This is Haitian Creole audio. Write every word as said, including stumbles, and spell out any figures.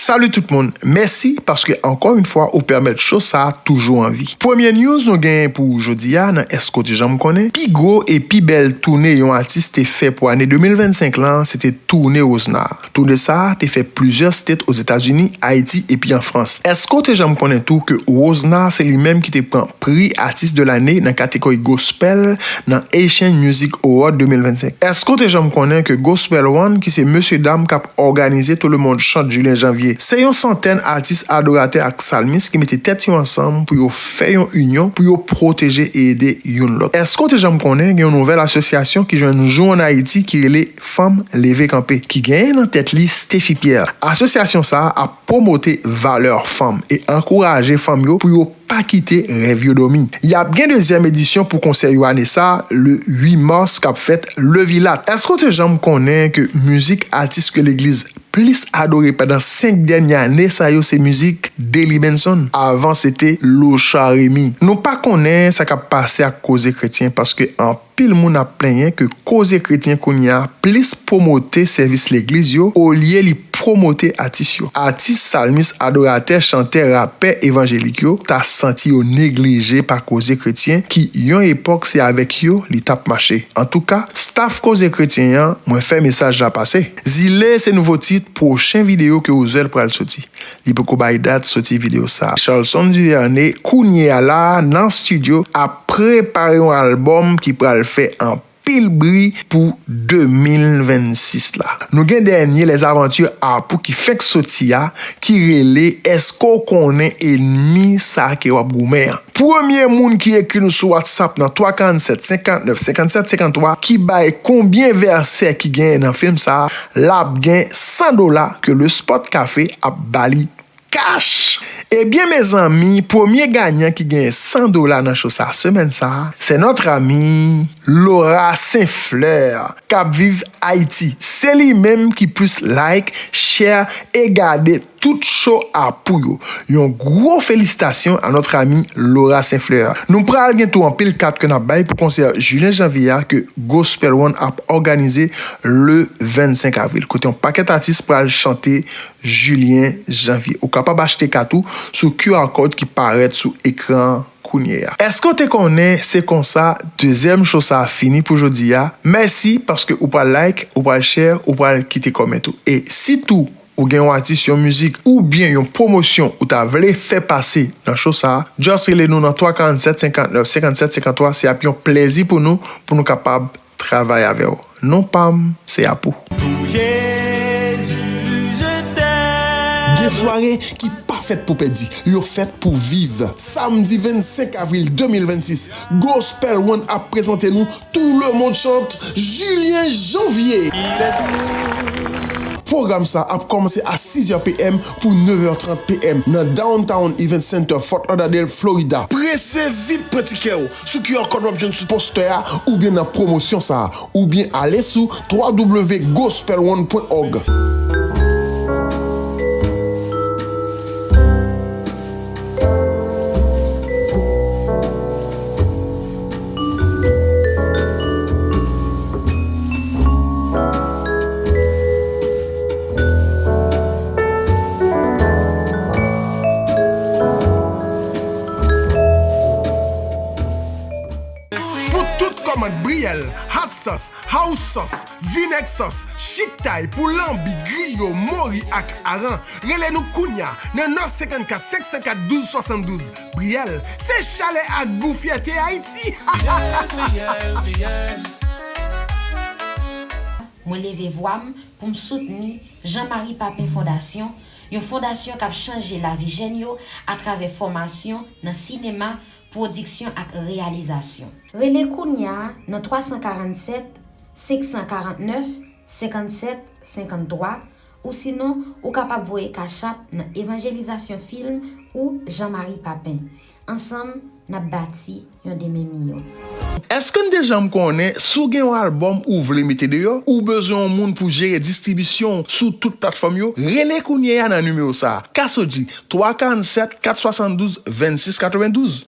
Salut tout moun, mèsi paske ankò yon fwa ou pèmèt show sa a toujou an vi. Premye news nou genyen pou jodi a nan Èske w te janm konnen? Pi gwo e pi bèl toune yon atis te fè pou ane de mil vennsenk lan, se te toune Rosnar. Toune sa a te fè plizyè state Ozetazini, Ayiti epi an Frans. Èske w te janm konnen tou ke Rosnar se li menm ki te pran pri atis de lane nan kategori gospel nan Haitian Music Award de mil vennsenk? Èske w te janm konnen ke Gospel One, ki se mesye dam k ap òganize Tout le monde chante Julien Janvier, se yon santèn atis adoratè ak salmis ki mete tèt yo ansanm pou yo fè yon inyon, pou yo pwoteje e ede youn lòt? Èske w te janm konnen gen yon nouvèl asosyasyon ki jwenn jou ann Ayiti ki rele Fanm Leve Kanpe, ki genyen nan tèt li Stephy Pierre? Asosyasyon sa a ap pwomote valè fanm e ankouraje fanm yo pou yo pa kite rèv yo dòmi. Y ap gen dezyèm edisyon pou konsè yo ane sa a, le uit mas, k ap fèt Le Vilat. Èske w te janm konnen ke mizik atis ke legliz plis adore pandan senk dènye ane sa yo se mizik Delly Benson? Avan, se te Locha Remy. Nou pa konnen sa k ap pase ak Koze Kretyen, paske anpil moun ap plenyen ke Koze Kretyen kounye a plis pwomote sèvis legliz yo olye li pwomote atis yo. Atis, salmis, adoratè, chantè, rapè evanjelik yo ta santi yo neglije pa Koze Kretyen, ki yon epòk se avèk yo li t ap mache. Antouka, staff Koze Kretyen an, mwen fè mesaj la pase. Zile se nouvo tit pwochen videyo ke Roosevelt pral soti. Li poko bay dat soti videyo sa a. Charlson Duvernay, kounye a la, nan estidyo, ap prepare yon albòm ki pral fè anpil bri pou de mil vennsis la. Nou gen dènye Les Aventures Apu ki fenk soti a, ki rele Èske w konnen ènmi sa ke w ap goumen an? Premye moun ki ekri nou sou WhatsApp nan twa karanntsèt senkannnèf senkannsèt senkanntwa ki bay konbyen vèsè ki genyen nan fim sa a, l ap gen san dola ke Le Spot Café ap ba li kach. Ebyen, mezanmi, premye ganyan ki genyen san dola nan show sa a semèn sa a, c'est notre ami Laura Saint-Fleur, k ap viv Ayiti. Se li menm ki plis like, share e gade tout show Apu yo. Yon gwo felisitasyon a notre ami Laura Saint-Fleur. Nou pral gen tou anpil kat ke n ap bay pou konsè Julien Janvier a ke Gospel One ap òganize le vennsenk avril, kote yon pakèt atis pral chante Julien Janvier. Ou kapab achte kat ou sou Q R code ki parèt sou ekran an kounye a. Èske w te konnen se konsa dezyèm show sa a fini pou jodi a? Mèsi paske ou pral like, ou pral share, ou pral kite comment ou. E si tou ou gen yon atis, yon mizik oubyen yon pwomosyon ou ta vle fè pase nan show sa a, just rele nou nan twa karanntsèt senkannnèf senkannsèt senkanntwa. Se ap yon plèzi pou nou, pou nou kapab travay avè w. Non pa m, se Apu. Pour Jésus, je t'aime. Gen sware ki pa fèt pou pèdi, yo fèt pou viv. Samdi vennsenk avril de mil vennsis, Gospel One ap prezante nou Tout le monde chante Julien Janvier. Il est Pwogram sa ap kòmanse a sizè p m pou nevè trant p m nan Downtown Event Center, Fort Lauderdale, Florida. Prese vit pran tikè w sou Q R code w ap jwenn sou postè a oubyen nan pwomosyon sa a, oubyen ale sou w w w gospel one point org. Pou tout kòmand briyèl, hot sauce, house sauce, vinèg sòs, chiktay pou lanbi, griyo, mori ak aran, rele nou kounya nan nèf senkannkat senk san kat douz swasanndouz. Briyèl, se chalè ak gou fyète Ayiti! Briyèl, briyèl, briyèl. Mwen leve vwa m pou m soutni Jean Marie Papin Fondasyon, yon fondasyon k ap chanje lavi jèn yo atravè fòmasyon nan sinema, pwodiksyon ak reyalizasyon. Rele kounya nan twa san karannsèt, senk san karantnèf, senkannsèt, senkanntwa, ou sinon, ou kapab voye Cash App nan Evanjelizasyon Film ou Jean Marie Papin. Ansanm, n ap bati yon demen miyò. Èske n te janm konnen, si w gen yon albòm ou vle mete deyò, ou bezwen yon moun pou jere distribisyon sou tout platfòm yo? Rele kounye a nan nimewo sa a, Kasodji, twa karannsèt, kat swasanndouz, vennsis katrevendouz.